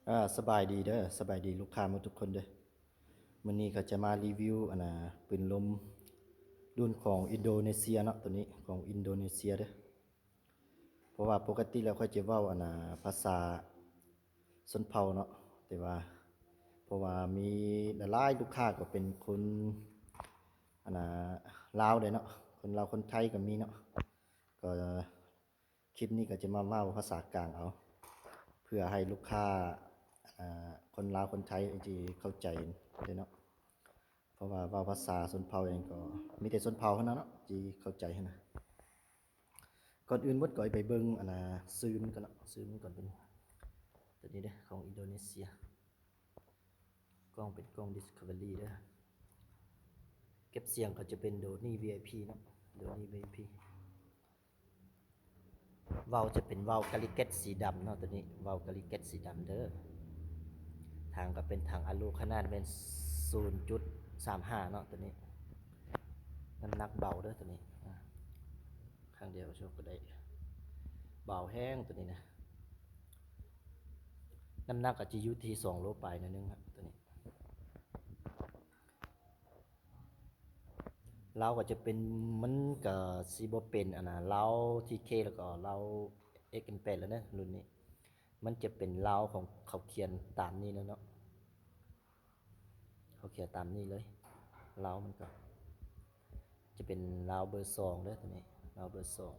ອ່າ ສະບາຍດີເດີ ສະບາຍດີລູກຄ້າໝົດທຸກຄົນເດີ. ມື້ນີ້ເຂົາຈະມາຣີວິວ ອັນນ່າ ປືນລົມລຸ້ນຂອງອິນໂດເນເຊຍເນາະ ໂຕນີ້ຂອງອິນໂດເນເຊຍເດີ. ເພາະວ່າປົກກະຕິແລ້ວຂ້ອຍຈະເວົ້າ ອັນນ່າ ພາສາຊົນເຜົ່າເນາະ ແຕ່ວ່າ ເພາະວ່າມີຫຼາຍໆລູກຄ້າກໍເປັນຄົນ ອັນນ່າ ລາວເດ້ເນາະ ຄົນລາວຄົນໄທກໍມີເນາະ ກໍ ຄລິບນີ້ກໍຈະມາເວົ້າພາສາກາງເອົາ ເພື່ອໃຫ້ລູກຄ້າ ອ່າ ຄົນລາວຄົນໄທທີ່ເຂົ້າໃຈເດ້ເນາະ ເພາະວ່າເວົ້າພາສາຊົນເຜົ່າເອງກໍມີແຕ່ຊົນເຜົ່າເທົ່ານັ້ນເນາະທີ່ເຂົ້າໃຈຫັ້ນນະ. ກ່ອນອື່ນໝົດກໍໃຫ້ໄປເບິ່ງ ອັນນ່າ ຊື່ມັນກ່ອນເນາະ ຊື່ມັນກ່ອນ ເປັນໂຕນີ້ເດີ ຂອງອິນໂດເນເຊຍ. ກ້ອງເປັນກ້ອງ Discovery ເດີ. ເກັບສຽງກໍຈະເປັນ Dolby ວີໄອພີ ເນາະ Dolby ວີໄອພີ. ເວົ້າຈະເປັນເວົ້າກາລິເກັດສີດຳເນາະ ໂຕນີ້ເວົ້າກາລິເກັດສີດຳເດີ. ຖັງກໍເປັນຖັງອາລູ ຂະໜາດແມ່ນ ສູນຈຸດສາມຫ້າ ເນາະ ໂຕນີ້. ນ້ຳໜັກເບົາເດີໂຕນີ້ ອາ ຄັ້ງດຽວໂຊກກໍໄດ້ ເບົາແຮງໂຕນີ້ນະ. ນ້ຳໜັກກໍຈະຢູ່ທີ່ສອງໂລປາຍໜ້ອຍໜຶ່ງ ໂຕນີ້. ລາວກໍຈະເປັນ ມັນກໍຊິບໍ່ເປັນ ອັນນ່າ ລາວ ທີເຄ ແລ້ວກໍລາວ ເອັກເອັມແປດ ແລ້ວເດີ ລຸ້ນນີ້. ມັນຈະເປັນລາວຂອງເຂົາຂຽນຕາມນີ້ເລີຍເນາະ ເຂົາຂຽນຕາມນີ້ເລີຍ. ລາວມັນກໍຈະເປັນລາວເບີສອງເດີໂຕນີ້ ລາວເບີສອງ.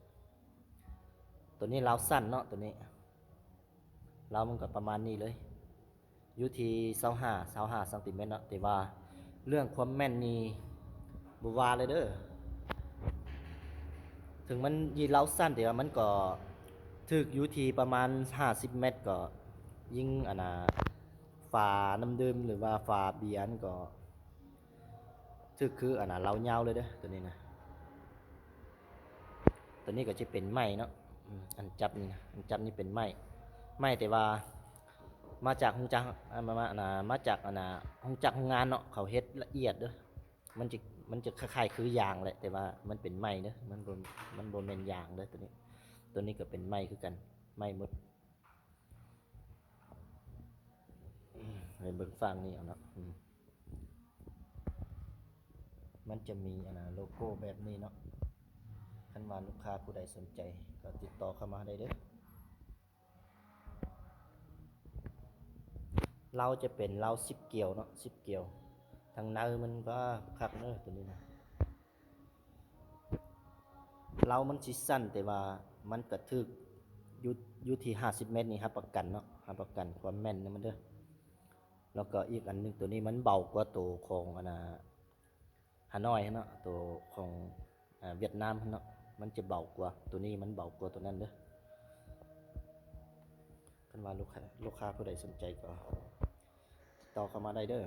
ໂຕນີ້ລາວສັ້ນເນາະ ໂຕນີ້ ລາວມັນກໍປະມານນີ້ເລີຍ ຢູ່ທີ່ຊາວຫ້າ ຊາວຫ້າຊັງຕີແມັດເນາະ. ແຕ່ວ່າເລື່ອງຄວາມແມ່ນນີ້ບໍ່ວ່າເລີຍເດີ ເຖິງມັນຍິງລາວສັ້ນ ແຕ່ວ່າມັນກໍຖືກຢູ່ທີ່ປະມານຫ້າສິບແມັດ ກໍຍິງ ອັນນ່າ ຝານ້ຳດື່ມ ຫຼືວ່າຝາເບຍ ກໍຖືກຄື ອັນນ່າ ລາວຍາວເລີຍເດີ ໂຕນີ້ນະ. ໂຕນີ້ກໍຈະເປັນໄມ້ເນາະ ອືມ ອັນຈັບນີ້ນະ ອັນຈັບນີ້ເປັນໄມ້ ໄມ້ ແຕ່ວ່າມາຈາກໂຮງຈັກ ອາ ມາ ມາ ອັນນ່າ ມາຈາກ ອັນນ່າ ໂຮງຈັກໂຮງງານເນາະ ເຂົາເຮັດລະອຽດເດີ. ມັນຈະ ມັນຈະຄ້າຍໆຄືຢາງແຫຼະ ແຕ່ວ່າມັນເປັນໄມ້ເດີ ມັນບໍ່ ມັນບໍ່ແມ່ນຢາງເດີໂຕນີ້. ໂຕນີ້ກໍເປັນໄມ້ຄືກັນ ໄມ້ໝົດ. ໃຫ້ເບິ່ງຝັ່ງນີ້ເອົາເນາະ ອືມ ມັນຈະມີ ອັນນ່າ ໂລໂກ້ແບບນີ້ເນາະ. ຄັນວ່າລູກຄ້າຜູ້ໃດສົນໃຈກໍຕິດຕໍ່ເຂົ້າມາໄດ້ເດີ. ລາວຈະເປັນລາວສິບກຽວເນາະ ສິບກຽວ. ທາງໃນມັນກໍຄັກເດີໂຕນີ້ນະ. ລາວມັນຊິສັ້ນ ແຕ່ວ່າມັນກະຖືກຢູ່ ຢູ່ທີ່ຫ້າສິບແມັດນີ້ ຮັບປະກັນເນາະ ຮັບປະກັນຄວາມແມ່ນນຳມັນເດີ. ແລ້ວກໍອີກອັນໜຶ່ງ ໂຕນີ້ມັນເບົາກວ່າໂຕຂອງ ອັນນ່າ ຮານ້ອຍຫັ້ນເນາະ ໂຕຂອງ ອາ ຫວຽດນາມຫັ້ນເນາະ ມັນຈະເບົາກວ່າ ໂຕນີ້ມັນເບົາກວ່າໂຕນັ້ນເດີ. ຄັນວ່າລູກຄ້າ ລູກຄ້າຜູ້ໃດສົນໃຈກໍຕິດຕໍ່ເຂົ້າມາໄດ້ເດີ.